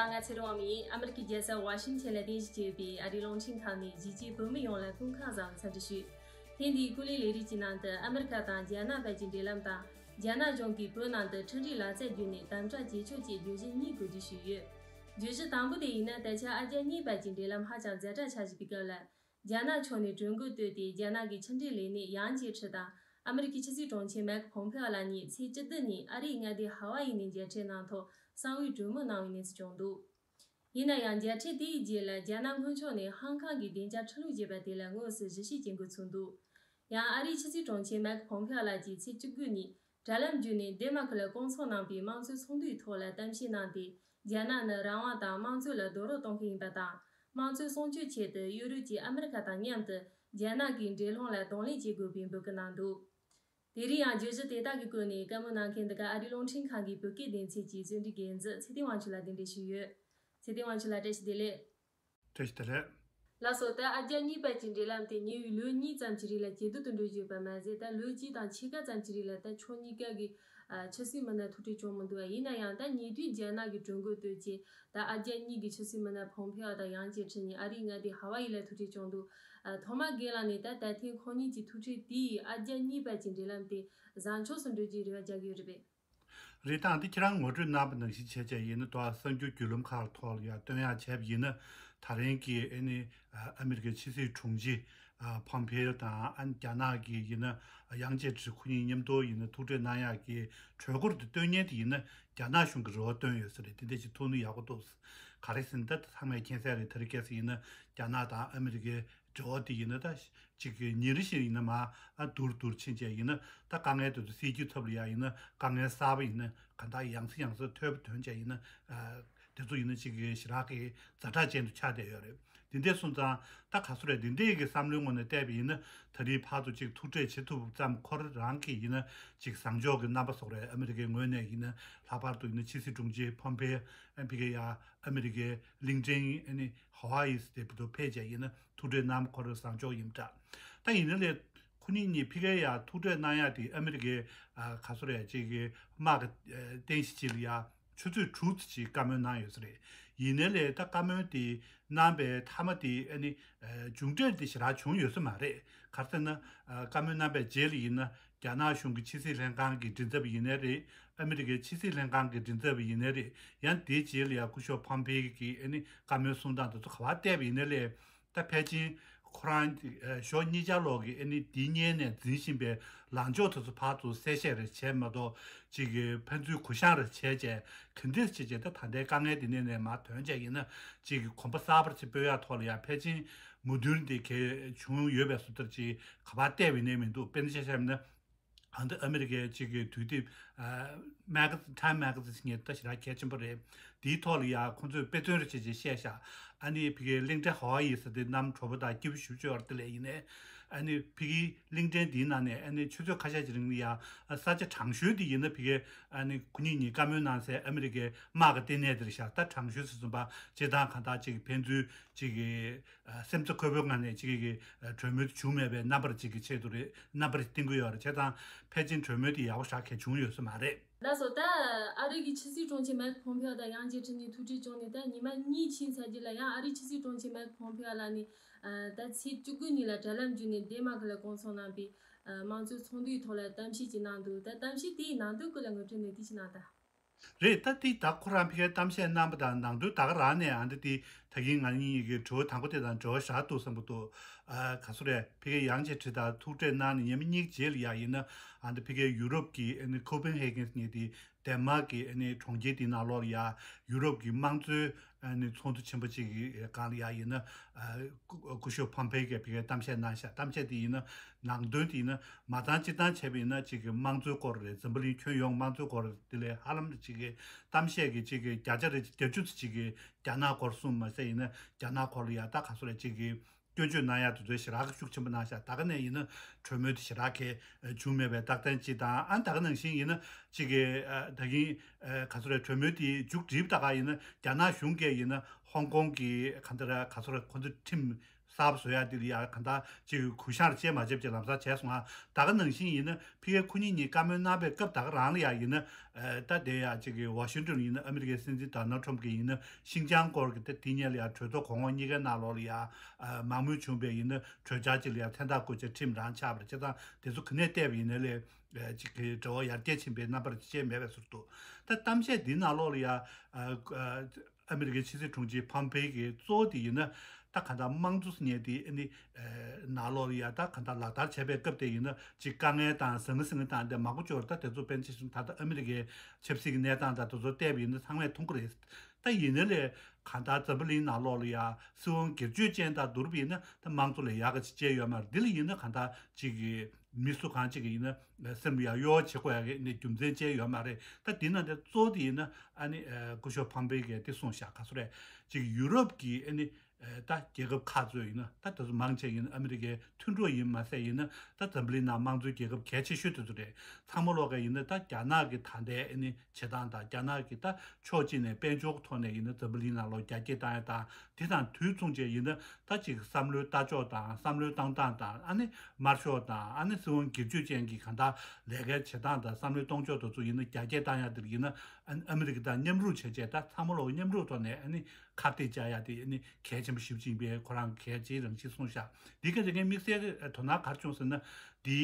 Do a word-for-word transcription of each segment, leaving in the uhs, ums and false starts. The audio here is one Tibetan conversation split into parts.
ང་ཚེ་རིང་དབང་མོ་ཡིན། ཨ་མི་རི་ཀའི་རྒྱལ་ས་ཝ་ཤིང་ཊོན་ལ་རྟེན་གཞི་བྱས་པའི་ཨ་རིའི་རླུང་འཕྲིན་ཁང་ནས་གཞིས་བྱེས་བོད་མི་ཡོངས་ལ་སྐུ་ཁམས་བཟང་འཚམས་འདྲི་ཞུ། ཐེངས་འདིའི་ཀུན་གླེང་ལས་རིམ་གྱི་ནང་དུ་ཨ་མི་རི་ཀ་དང་རྒྱ་ནག་བར་གྱི་འབྲེལ་ལམ་དང་། རྒྱ་ནག་གཞུང་གིས་བོད་ནང་དུ་འཕྲིན་སྤྲོད་ལག་རྩལ་བརྒྱུད་ནས་དམ་དྲག་བྱེད་ཕྱོགས་བཅས་བརྗོད་གཞི་གཉིས་གོ་སྒྲིག་ཞུས་ཡོད། བརྗོད་གཞི་དང་པོ་དེ་ཡིན་ན། ད་ཆ་ཨ་རྒྱ་གཉིས་བར་གྱི་འབྲེལ་ལམ་ཧ་ཅང་ཛ་དྲག་ཆགས་བཞིན་པའི་སྐབས་ལ། རྒྱ་ནག་ཕྱོགས་ནས་གྲོས་འགོ་བཏོན་ཏེ། རྒྱ་ནག་གི་ཕྱི་འབྲེལ་ལས་སྣེ་ཡང་ཅེ་ཁྲི་དང་ཨ་མི་རི་ཀའི་ཕྱི་སྲིད་དྲུང་ཆེ་མེག་ཕོམ་ཕེ་ཨོ་ལགས་གཉིས་ཚེས་བཅུ་བདུན་ཉིན་ཨ་རིའི་མངའ་སྡེ་ཧ་ཝ་ཡི་ནས་མཇལ་འཕྲད་གནང་ཐོག་གསང་བའི་གྲོས་མོལ་གནང་བའི་གནས་ཚུལ་བྱུང་འདུག་ཡིན་ན་ཡང་། མཇལ་འཕྲད་དེའི་རྗེས་ལ་རྒྱ་ནག་སྔོན་ཕྱོགས་ནས་ཧང་ཀང་གི་བདེ་འཇགས་ཁྲིམས་ལུགས་ཅེས་པ་དེ་ལ་དངོས་སུ་ཞིབ་བཤེར་བྱེད་འགོ་ཚུགས་འདུག་ཡང་ཨ་རིའི་ཕྱི་སྲིད་དྲུང་ཆེ་མེག་ཕོམ་ཕེ་ཨོ་ལགས་ཀྱིས་ཚེས་བཅུ་དགུ་ཉིན་དྲ་ལམ་བརྒྱུད་ནས་ཌེན་མཱ་ཁི་ལ་སྐོང་ཚོགས་གནང་པའི་དམངས་གཙོའི་ཚོགས་འདུའི་ཐོག་ལ་གཏམ་བཤད་གནང་སྟེ། རྒྱ་ནག་ནི་རང་དབང་དང་དམངས་གཙོ་ལ་རྡོག་རོལ་གཏོང་མཁན་ཡིན་པ་དང་། དམངས་གཙོ་སྲུང་སྐྱོབ་ཆེད་དུ་ཡུ་རོབ་ཀྱིས་ཨ་མི་རི་ཁ་དང་མཉམ་དུ་རྒྱ་ནག་གི་འབྲེལ་ལམ་ལ་གདོང་ལེན་བྱེད་དགོས་པའི་འབོད་སྐུལ་གནང་འདུག་དེ་རིང་ཡང་བརྗོད་གཞི་དེ་དག་གི་སྐོར་ནས་བཀའ་མོལ་གནང་མཁན་འདི་ག་ཨ་རིའི་རླུང་འཕྲིན་ཁང་གི་བོད་སྐད་སྡེ་ཚན་གྱི་གཙོ་འགན་འཛིན་ཚེ་བརྟན་དབང་ཕྱུག་ལགས་གདན་འདྲེན་ཞུས་ཡོད། ཚེ་བརྟན་དབང་ཕྱུག་ལགས། བཀྲ་ཤིས་བདེ་ལེགས། བཀྲ་ཤིས་བདེ་ལེགས། ལགས་སོ། ད་ཨ་རྒྱ་གཉིས་བར་གྱི་འབྲེལ་ལམ་དེ་ཉེ་བའི་ལོ་གཉིས་ཙམ་གྱི་རིང་ལ་ཇེ་སྡུག་ཏུ་འགྲོ་བཞིན་ཡོད་པ་མ་ཟད། ད་ལོ་གཅིག་དང་ཕྱེད་ཀ་ཙམ་གྱི་རིང་ལ་ད་ཕྱོགས་གཉིས་ཀ་གི་ཨ་ཆབ་སྲིད་མི་སྣ་ཐུག་འཕྲད་བྱུང་མི་འདུག་ཡིན་ན་ཡང་། ད་ཉེ་དུས་རྒྱ་ནག་གིས་གྲོས་འགོ་བཏོན་རྗེས། ད་ཨ་རྒྱ་གཉིས་ཀྱི་ཆབ་སྲིད་མི་སྣ་ཕོམ་ཕེ་ཨོ་དང་ཡང་ཅེ་ཁྲི་གཉིས་ཨ་རིའི་མངའ་སྡེ་ཧ་ཝ་ཡི་ལ་ཐུག་འཕྲད་བྱུང་འདུག་ཨ་ཐོག་མར་རྒན་ལགས་ནས། ད་ད་ཐེངས་ཁོང་གཉིས་ཀྱི་ཐུག་འཕྲད་དེས་ཨ་རྒྱ་གཉིས་བར་གྱི་འབྲེལ་ལམ་དེ་བཟང་ཕྱོགས་སུ་འགྲོ་རྒྱུའི་རེ་བ་རྒྱག་གི་ཡོད་རེད་པས། རེད། ད་འདི་ཁྱེད་རང་ངོ་སྤྲོད་གནང་བ་ནང་བཞིན་བྱས་བྱས་ཡིན་ན། ད་གསར་འགྱུར་བརྒྱུད་ལམ་ཁག་ཐོག་ལ་ཡང་སྟོན་ཡག་བྱས་པ་ཡིན་ན། ད་རིང་གི་ཨ་ནི་ཨ་མི་རི་ཀའི་ཕྱི་སྲིད་དྲུང་ཆེ་ཕོམ་ཕེ་ཨོ་དང་། ཨ་ནི་རྒྱ་ནག་གི་ཡིན་ན་ཡང་ཅེ་ཁྲི། ཁོ་གཉིས་མཉམ་དུ་ཡིན་ན་ཐུག་འཕྲད་གནང་ཡག་གི་གྲོས་འགོ་དེ་བཏོན་མཁན་དེ་ཡིན་ན། རྒྱ་ནག་གཞུང་གིས་རེ་བ་བཏོན་ཡོད་ས་རེད། དེ་འདྲ་ཞིག་ཐུག་ན་ཡག་པོ་འདུག་ག་རེ་ཟེར་ན། ད་ཚང་མས་མཁྱེན་གསལ་རེད། ད་རེས་ཁ་སང་ཡིན་ན་རྒྱ་ནག་དང་ཨ་མི་རི་ཀའི་འབྲེལ་བ་དེ་ཡིན་ན། ད་ཅིག་གི་ཉིན་རེ་བཞིན་ཡིན་ན་མར་ཨ་སྡུག་རུ་སྡུག་རུ་ཕྱིན་བྱས་ཡིན་ན། ད་དཀའ་ངལ་དེ་ཚོ་སེལ་རྒྱུའི་ཐབས་ལ་ཡང་ཡིན་ན། དཀའ་ངལ་གསར་པ་ཡིན་ན་གང་ལྟར་ཡང་སེ་ཡང་སེ་ཐོན་པ་ཐོན་བྱས་ཡིན་ན། ཨ་དེ་ཚོ་ཡིན་ན་ཅིག་གི་ཞེ་དྲག་གི་ཛ་དྲག་ཅན་དུ་ཆགས་བསྡད་ཡོད་རེད། དེ་འདྲ་སོང་ཙང་ད་ག་ཚོད་རེད། དེ་འདྲའི་གི་བསམ་བློའི་ངོས་ནས་བལྟས་པ་ཡིན་ན། ད་རེས་བར་དུ་ཅིག་ཐུག་འཕྲད་བྱེད་ཐུབ་ཙམ། ཁོ་རང་གིས་ཡིན་ན་ཅིག་བཟང་ཕྱོགས་ཀྱི་རྣམ་པ་བཟོ་གི་རེད། ཨ་མི་རི་ཀའི་ངོས་ནས་ཡིན་ན། ལྷག་པར་དུ་ཡིན་ན་ཕྱི་སྲིད་དྲུང་ཆེ་ཕོམ་ཕེ་ཨོ་ཕ་གི་ཡ་ཨ་མི་རི་ཀའི་གླིང་ཕྲན་ཨ་ནི་ཧ་ཝ་ཡི་དེ་བར་དུ་ཕེབས་བྱས་ཡིན་ན་ཐུག་འཕྲད་གནང་། ཁོ་རང་བཟང་ཕྱོགས་ཡིན་འདྲ། ད་ཡིན་ན་ལས་ཁོ་གཉིས་གཉིས་ཕ་གིར་ཡ་ཐུག་འཕྲད་གནང་ཡ་དེ་ཨ་མི་རི་ཀའི་ཨ་ག་ཚོད་རེད། ཅིག་གི་དམག་གི་རྟེན་གཞི་ཅིག་ལ་ཡ་ཆུ་ཚོད་དྲུག་ཙམ་ཅིག་བཀའ་མོལ་གནང་ཡོད་ས་རེད། ཡིན་ནའི་ལས་ད་བཀའ་མོལ་དེ་གནང་པའི་མཐའ་མ་དེ་ཨ་ནི་ཨ་མཇུག་འབྲས་དེ་ཞེ་དྲག་བྱུང་ཡོད་ས་མ་རེད། ག་རེ་ཟེར་ན། ཨ་བཀའ་མོལ་གནང་པའི་རྗེས་ལ་ཡིན་ན་རྒྱ་ནག་གཞུང་གི་ཕྱི་སྲིད་ལྷན་ཁང་གི་མགྲིན་ཚབ་ཡིན་ནའི་རེད། ཨ་མི་རི་ཀའི་ཕྱི་སྲིད་ལྷན་ཁང་གི་མགྲིན་ཚབ་ཡིན་ནའི་རེད། ཡང་དེའི་རྗེས་ལ་ཡང་སྐུ་ཞབས་ཕོམ་ཕེ་གི་ཨ་ནི་བཀའ་མོལ་གསུང་སྟངས་དེ་ཚོ་ག་པར་བལྟས་པ་ཡིན་ནའི་ལས། ད་ཕལ་ཆེར་ཁོ་རང་ཨ་ཞོགས་གཉིས་ཆར་ལོག་གི་ཨ་ནི་དེའི་སྔོན་ནས་འཛིན་བཞིན་པའི་ལངས་ཕྱོགས་དེ་ཚོ་ཕར་ཚུར་གསལ་བཤད་རེ་བྱས་མ་གཏོགས། ཅིག་གི་ཕན་ཚུན་གུ་བཤངས་རེ་བྱས་བྱས་ག་འདྲ་བྱས་བྱས། ད་ད་ལྟའི་དཀའ་ངལ་དེ་ནས་ནས་མར་ཐོན་བྱས་ཡིན་ན། ཅིག་གི་གོམ་པ་གསར་པ་ཅིག་སྤོ་ཡག་ཐོག་ལ་ཡང་ཕལ་ཆེར་མོས་མཐུན་དེ་གལ་བྱུང་ཡོད་པའི་བཟོ་ལྟ་ཅིག་ག་པར་བལྟས་པ་ཡིན་ནའི་མི་འདུག་དཔེར་ན་ཆ་བཞག་ན། ཨ་འདི་ཨ་མི་རི་ཀའི་ཅིག་གི་དུས་དེབ་ཨ་མེ་ག་ཊའིམ་མེ་ག་ཛིན་ཟེར་མཁན་ད་ཞེ་དྲག་གལ་ཆེན་པོ་རེད། དེའི་ཐོག་ལ་ཡང་ཁོང་ཚོས་དཔེ་མཚོན་རེ་བྱས་བྱས་བཤད་བཞག་ཨ་ནི་ཕ་གིའི་གླིང་ཕྲན་ཧ་ཝ་ཡི་ཟེར་དེ་གནམ་དྲོ་པོ་དང་སྐྱིད་པོ་ཞེ་པོ་ཅིག་ཡོད་རེད། དེ་ལས་ཡིན་ནའི་ཨ་ནི་ཕ་གིའི་གླིང་ཕྲན་དེའི་ནང་ནས་ཨ་ནི་ཆུ་ཚོད་ཁ་ཤས་ཀྱི་རིང་ལ་ཡང་ས་ཆ་དྲང་ཤོས་དེ་ཡིན་ན། ཕ་གིའི་ཨ་ནི་ཁོ་གཉིས་གཉིས་བཀའ་མོལ་གནང་སའི་ཨ་མི་རི་ཀའི་དམག་གི་ལྟེ་གནས་དེ་རེད་བཞག་ད་དྲང་ཤོས་སུ་སོང་པ་སྤྱིར་བཏང་གང་ལྟར་ཅིག་ཕན་ཚུན་ཅིག་གི་ཨ་སེམས་རྩ་འཁོལ་པོའི་ངང་ནས་ཅིག་གི་ཨ་གྲོས་མོལ་དེ་བྱུང་མེད་པའི་རྣམ་པར་ཅིག་གི་ཆེད་དུ་རེད། རྣམ་པར་བསྟན་གྱི་ཡོད་རེད། བྱས་ཙང་ཕལ་ཆེར་གྲོས་མོལ་དེ་ཡག་པོ་ཞེ་དྲག་བྱུང་ཡོད་ས་མ་རེད། ལགས་སོ། ད་ཨ་རི་གི་ཕྱི་སྲིད་དྲུང་ཆེ་མེག་ཕོམ་ཕེ་ཨོ་དང་ཡང་ཇེ་ཁྲི་གཉིས་ཐུག་འཕྲད་བྱུང་ནས་ད་ཉི་མ་གཉིས་ཕྱིན་ཚར་རྗེས་ལ། ཡང་ཨ་རིའི་ཕྱི་སྲིད་དྲུང་ཆེ་མེག་ཕོམ་ཕེ་ཨོ་ལགས་ནས་ཨ་ད་ཚེས་བཅུ་དགུ་ཉིན་ལ་དྲ་ལམ་བརྒྱུད་ནས་ཌེན་མཱར་ཀི་ལ་སྐོང་ཚོགས་གནང་པའི་ཨ་དམངས་གཙོའི་ཚོགས་འདུའི་ཐོག་ལ་གཏམ་བཤད་ཅིག་གནང་འདུག་ད་གཏམ་བཤད་དེའི་ནང་དོན་སྐོར་ལ་ངོ་སྤྲོད་ནན་ཏན་ཞིག་གནང་དང་། རེད། ད་དེ་ད་ཁོ་རང་ཕ་གིར་གཏམ་བཤད་གནང་པ་དང་ནང་དོན་ད་ག་རང་ནས་ཨ་འདི་དེ་ད་གིན་ང་གཉིས་ཀྱི་དྲི་བ་དང་པོ་དེ་དང་འབྲེལ་བ་ཞེ་དྲག་འདུག་བསམ་གྱི་འདུག་ཨ་ག་ཚོད་རེད། ཕ་གིར་ཡང་ཇེ་ཁྲི་དང་ཐུག་འཕྲད་གནང་ནས་ཉི་མ་གཉིས་རྗེས་ལ་ཡ་ཡིན་ན། ཨ་འདི་ཕ་གིའི་ཡུ་རོབ་ཀྱི་ཨ་ནི་ཁོ་པན་ཧེ་གན་ཟེར་མཁན་དེ་ཌེན་མཱར་ཀི་ཨ་ནི་གྲོང་ཁྱེར་དེའི་ནང་ལོགས་ལ་ཡ་ཡུ་རོབ་ཀྱི་དམངས་གཙོའི་ཨ་ནི་ཚོགས་འདུ་ཆེན་པོ་གཅིག་གི་སྒང་ལ་ཡ་ཡིན་ན། ཨ་སྐུ་སྐུ་ཞབས་ཕོམ་ཕེ་གིས་ཕ་གིར་གཏམ་བཤད་གནང་ཤག་གཏམ་བཤད་དེ་ཡིན་ན་ནང་དོན་དེ་ཡིན་ན་མ་ཚང་སྤྱིར་བཏང་བྱས་པ་ཡིན་ན་གཅིག་གི་དམངས་གཙོའི་སྐོར་རེད། འཛམ་བུ་གླིང་ཁྱོན་ཡོངས་དམངས་གཙོའི་སྐོར་དེ་ལས་ཧ་ལམ་གཅིག་གི་གཏམ་བཤད་ཀྱི་གཅིག་གི་བརྒྱ་ཆ་རེ་བརྒྱད་ཅུ་ཙམ་གཅིག་གི་རྒྱ་ནག་སྐོར་གསུངས། མ་ཟད་ཡིན་ན་རྒྱ་ནག་སྐོར་ལ་ཡ་ད་ག་ཚོད་རེད། གཅིག་གི་སྐྱོན་བརྗོད་གནང་ཡག་དེ་ཚོ་ཞེ་དྲག་ཤུགས་ཆེན་པོ་གནང་ཤག་ད་ག་ནས་ཡིན་ན་གྲོས་མོལ་དེ་ཞེ་དྲག་གི་བྱུང་མེད་པའི་རྟགས་མཚན་གཅིག་དང་། ཨ་ད་ག་ནང་བཞིན་ཡིན་ན་གཅིག་གི་ཨ་ད་གིན་ཨ་ག་ཚོད་རེད། གྲོས་མོལ་དེ་མཇུག་བསྒྲིལ་ད་ག་ཡིན་ན་རྒྱ་ནག་གཞུང་གིས་ཡིན་ན་ ཧོང་ཀོང་གི་ག་འདྲ་ག་ཚོད་ར་ཁོ་ཚོ་ཁྲིམས་གསར་པ་བཟོ་ཡ་དེ་ལ་ཡ་ག་འདྲ་ཅིག་གུ་ཤར་བྱེད་མ་བྱེད་ཅེས་ལམ་སང་བྱས་སོང་ང་། ད་ག་ནང་བཞིན་ཡིན་ན་ཕ་གིར་ཁོ་གཉིས་གཉིས་བཀའ་མོལ་གནང་པའི་སྐབས་ད་ག་རང་ལ་ཡ་ཡིན་ན་ད་དེ་ཡ་ཅིག་གི་ཝ་ཤིང་ཏོན་ཡིན་ན་ཨ་མི་རི་ཀའི་སྲིད་འཛིན་ཌོ་ནལ་ཊམ་གི་ཡིན་ན་ཤིང་ཅང་སྐོར་གི་ད་དེ་གཉིས་ལ་ཡ་གྲོས་ཚོགས་གོང་འོག་གཉིས་ཀའི་ནང་ལོགས་ལ་ཡ་མང་མོས་བྱུང་བའི་ཡིན་ན་གྲོས་འཆར་ཅིག་ལ་ཡ་མཚན་རྟགས་བཀོད་བྱས་ཁྲིམས་རང་ཆགས་པ་རེད། བྱས་ཙང་དེ་ཚོ་ག་ནས་བལྟས་པ་ཡིན་ན་ལས། ཅིག་གི་འབྲེལ་བ་ཡར་རྒྱས་ཕྱིན་པའི་རྣམ་པ་ཅིག་མེད་པའི་ཟུར་དུ། ད་གཏམ་བཤད་འདིའི་ནང་ལོགས་ལ་ཡ། ཨ་མི་རི་ཀའི་ཕྱི་སྲིད་དྲུང་ཆེ་ཕམ་པེ་གི་གཙོ་བོ་དེ་ཡིན་ན། ད་ག་འདྲ་དམངས་གཙོ་ཟེར་མཁན་དེ་ཨ་ནི། ནང་ལོགས་ལ་ཡ་ད་ག་འདྲ་ལག་བསྟར་བྱས་པའི་སྐབས་དེ་ཡིན་ན་ཅིག་དཀའ་ངལ་དང་ཟང་ངེ་ཟིང་ངེ་དང་དེ་མང་པོ་ཅིག་ཡོད་རེད། ད་དེ་ཚོ་དཔེར་ན་ཆ་བཞག་ན་ད་ལྟ་ཨ་མི་རི་ཀའི་ཆབ་སྲིད་ཀྱི་གནས་སྟངས་དང་དེ་ཚོ་བལྟས་པ་ཡིན་ན་ཚང་མས་མཐོང་གི་རེད། ད་ཡིན་ན་ལས་གང་ལྟར་འཛམ་བུ་གླིང་ནང་ལོགས་ལ་ཡ་སྲིད་དབང་སྒེར་གཅོད་ཅན་དང་བསྡུར་བ་ཡིན་ན་ད་དམངས་གཙོ་ལས་ཡག་གི་ཅིག་བྱས་ཡོད་མ་རེད། འདི་ལ་ཡིན་ན་གང་ལྟར་ཅིག་གི་མི་སུ་གང་ཅིག་གི་ཡིན་ན་སེམས་ལ་ཡ་གཡོ་བྱེད་དགོས་ཡ་གི་ནི་རྒྱུ་མཚན་ཅིག་ཡོད་མ་རེད། ད་འདི་ནང་དེ་གཙོ་བོ་དེ་ཡིན་ན་ཨ་ནི་སྐུ་ཞབས་ཕམ་པེ་གིས་དེ་གསུངས་བཞག་ག་ཚོད་རེད། ཅིག་ཡུ་རོབ་ཀྱི་ཨ་ནི། ད་རྒྱལ་ཁབ་ཁག་ཚོ་ཡིན་ན་ད་དེ་ཚོ་མང་ཆེ་ཡིན་ན་ཨ་མི་རི་ཀའི་མཐུན་གྲོགས་ཡིན་མ་ཟད་ཡིན་ན་ད་འཛམ་བུ་གླིང་ནང་དམངས་གཙོའི་རྒྱལ་ཁབ་གལ་ཆེ་ཤོས་དེ་ཚོ་རེད། ཚང་མ་ལོག་ག་ཡིན་ན་ད་རྒྱ་ནག་གི་ད་ལྟའི་ཨ་ནི་བྱེད་སྟངས་དང་རྒྱ་ནག་གི་ད་ཕྱོགས་གཅིག་ནས་དཔལ་འབྱོར་ཐོག་ནས་ཡིན་ན་འཛམ་བུ་གླིང་ནང་ལོག་རྒྱ་སྐྱེད་བཏང་ཡ་དང་དེ་དང་དུས་མཚུངས་བྱས་ཡིན་ན་ད་ཅིག་བསམ་བློའི་ལྟ་ཕྱོགས་དང་བསམ་བློའི་གཏོང་སྟངས་དང་ཨ་ནི་དམར་ཤོག་དང་ཨ་ནི་སྲིད་དབང་སྒེར་གཅོད་ཅན་གྱི་གང་ལྟར་ལས་ཀའི་བྱེད་སྟངས་དང་བསམ་བློའི་གཏོང་ཕྱོགས་དེ་ཚོ་ཡིན་ན་རྒྱ་སྐྱེད་བཏང་ཡ་དེ་ཡིན་ན་ཨ་ཨ་མི་རི་ཀ་དང་མཉམ་རུབ་བྱས་བྱས་ད་ཚང་མ་ལོག་མཉམ་རུབ་ཐོག་ནས་ཨ་ནི། ཁ་གཏད་བཅག་ཡ་དེ་ནི་གལ་ཆེན་པོ་ཞེ་པོ་ཅིག་ཡིན་པས་ཁོ་རང་གལ་ཆེའི་རང་བཞིན་གསུངས་ཤག་འདི་ག་རེ་ངས་དམིགས་བསལ་དོ་སྣང་ག་རེ་བྱུང་ཟེར་ན་འདི་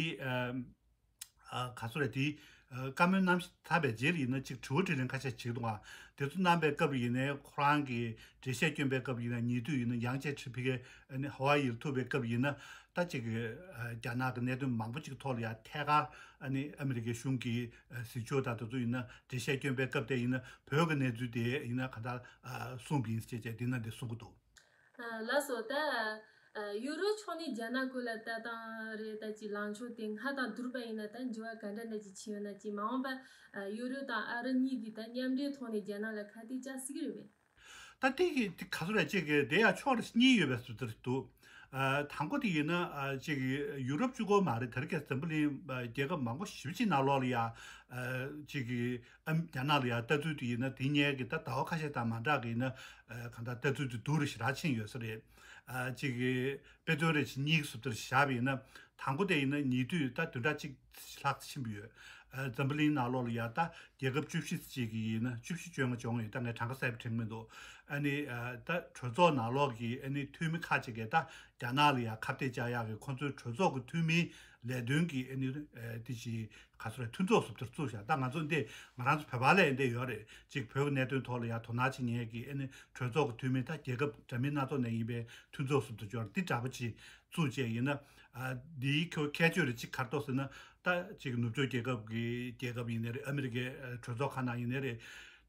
ག་ཚོད་རེད། འདི་བཀའ་མོལ་གནང་ཚར་བའི་རྗེས་ལ་ཡིན་ན་ཅིག་དྲི་བ་དྲིས་ལན་ཁ་ཤས་བྱེད་འདུག་ཨ། དེ་ཚོ་གནང་པའི་སྐབས་ལ་ཡིན་ནའི་ཁོ་རང་གི་འགྲེལ་བཤད་བསྐྱོན་པའི་སྐབས་ལ་ཡིན་ན་ཉེ་དུས་ཡིན་ན་ཡང་ཅིག་ཁྲི་ཕི་གའི་ཧ་ཝ་ཡིར་ཐུག་པའི་སྐབས་ལ་ཡིན་ན་ད་ཅིག་རྒྱ་ནག་གི་གནད་དོན་མང་པོ་ཅིག་ཐོག་ལ་ཡང་ཐད་ཀར་ཨ་ནི་ཨ་མི་རི་ཀའི་གཞུང་གི་གཟིགས་ཕྱོགས་དང་དེ་ཚོ་ཡིན་ན་འགྲེལ་བཤད་བསྐྱོན་པའི་སྐབས་དེ་ཡིན་ན། བོད་ཀྱི་གནས་ཚུལ་དེ་ཡིན་ན་ག་འདྲ་གསུངས་པ་ཡིན་ཟེར་བྱས་བྱས་དེ་ན་འདི་གསུང་གི་འདུག་ལགས་སོ། ད་ཡུ་རོབ་ཕྱོགས་ནས་རྒྱ་ནག་སྐོར་ལ་ལྟ་སྟངས་རེད། ད་ཅིག་ལངས་ཕྱོགས་དེ་སྔ་དང་བསྡུར་བ་ཡིན་ན་ད་འགྱུར་བ་ག་འདྲ་འདྲ་ཅིག་ཕྱིན་ཡོད་ན། ཅིག་མ་འོངས་པ་ཡུ་རོབ་དང་ཨ་རི་གཉིས་ཀྱིས་ད་མཉམ་འབྲེལ་ཐོག་ནས་རྒྱ་ནག་ལ་ཁ་གཏད་བཅག་སྲིད་ཀྱི་རེད་པས། ད་ལྟའི་གི་དེ་ག་ཚོད་རེད་ཅེས་གི་དེ་ཡང་ཕྱོགས་གཉིས་ཡོད་པའི་བཟོ་འདྲ་འདུག་ཨ། དང་པོ་དེ་ཡིན་ན་ཨ་ཅིག་ཡུ་རོབ་གཅིག་པོ་མ་རེད། དེ་རིང་ཁ་སང་འཛམ་བུ་གླིང་རྒྱལ་ཁབ་མང་པོ་ཞེ་པོ་ཅིག་ནང་ལོགས་ལ་ཡ་ཨ་ཅིག་གི་ཨ་རྒྱ་ནག་ལ་ཡ་ལྟ་ཚུལ་དེ་ཡིན་ན་དེ་སྔའི་གི་ད་ཟླ་བ་ཁ་ཤས་དང་མ་འདྲ་གི་ཡིན་ན་ཨ་གང་ལྟར་ལྟ་ཚུལ་དེ་སྡུག་རུ་ཞེ་དྲག་ཕྱིན་ཡོད་ས་རེད། ཨ་ཅིག་གི་དཔེ་མཚོན་རེ་ཞིག་གཉིས་ཀྱི་བཟོ་འདྲ་བཞག་པ་ཡིན་ན་དང་པོ་དེ་ཡིན་ན་ཉེ་དུས་ད་བདུན་ཕྲག་གཅིག་ལྷག་ཙམ་ཕྱིན་པ་ཡོད། ཨ་འཛམ་བུ་གླིང་ནང་ལོགས་ལ་ཡ་ད་རྒྱལ་ཁབ་བཅུ་བཞི་ཅིག་གི་ཡིན་ན་བཅུ་བཞི་བཅོ་ལྔ་བྱུང་ཡོད། ད་ངས་གྲངས་ཀ་གསལ་པོ་དྲན་གྱི་མི་འདུག་ཨ་ནི་ཨ་ད་གྲོས་ཚོགས་ནང་ལོགས་ཀྱི་ཨ་ནི་འཐུས་མི་ཁག་ཅིག་གིས་ད་རྒྱ་ནག་ལ་ཡ་ཁ་གཏད་བཅག་ཡག་གི་ཁོང་ཚོའི་གྲོས་ཚོགས་ཀྱི་འཐུས་མིའི་ལས་དོན་གྱི་ཨ་ནི་ཨ་དེ་ཅིག་ག་ཚོད་རེད། མཐུན་ཚོགས་བཟོ་འདྲ་བཙུགས་ཤག་ད་ང་ཚོ་འདི་ང་རང་ཚོ་བོད་པ་ལ་འདི་ཡོད་རེད། ཅིག་བོད་ཀྱི་གནད་དོན་ཐོག་ལ་ཡ་དོ་སྣང་བྱེད་མཁན་གྱི་ཨ་ནི་གྲོས་ཚོགས་ཀྱི་འཐུས་མི་ད་རྒྱལ་ཁབ་འདྲ་མིན་སྣ་ཚོགས་ནས་ཡིན་པའི་མཐུན་ཚོགས་བཟོ་འདྲ་ཅིག་ཡོད་རེད། འདི་འདྲ་པོ་ཅིག་བཙུགས་བྱས་ཡིན་ན། ཨ་འདིའི་ཁྱོ་ཁྱད་ཆོས་རེ་ཅིག་ག་རེ་འདུག་ཟེར་ན། ད་ཅིག་ནུབ་ཕྱོགས་རྒྱལ་ཁབ་ཀྱི་རྒྱལ་ཁབ་ཡིན་ནའི་རེད། ཨ་མི་རི་ཀའི་ཨ་གྲོས་ཚོགས་ཁག་ནང་ཡིན་ནའི་རེད།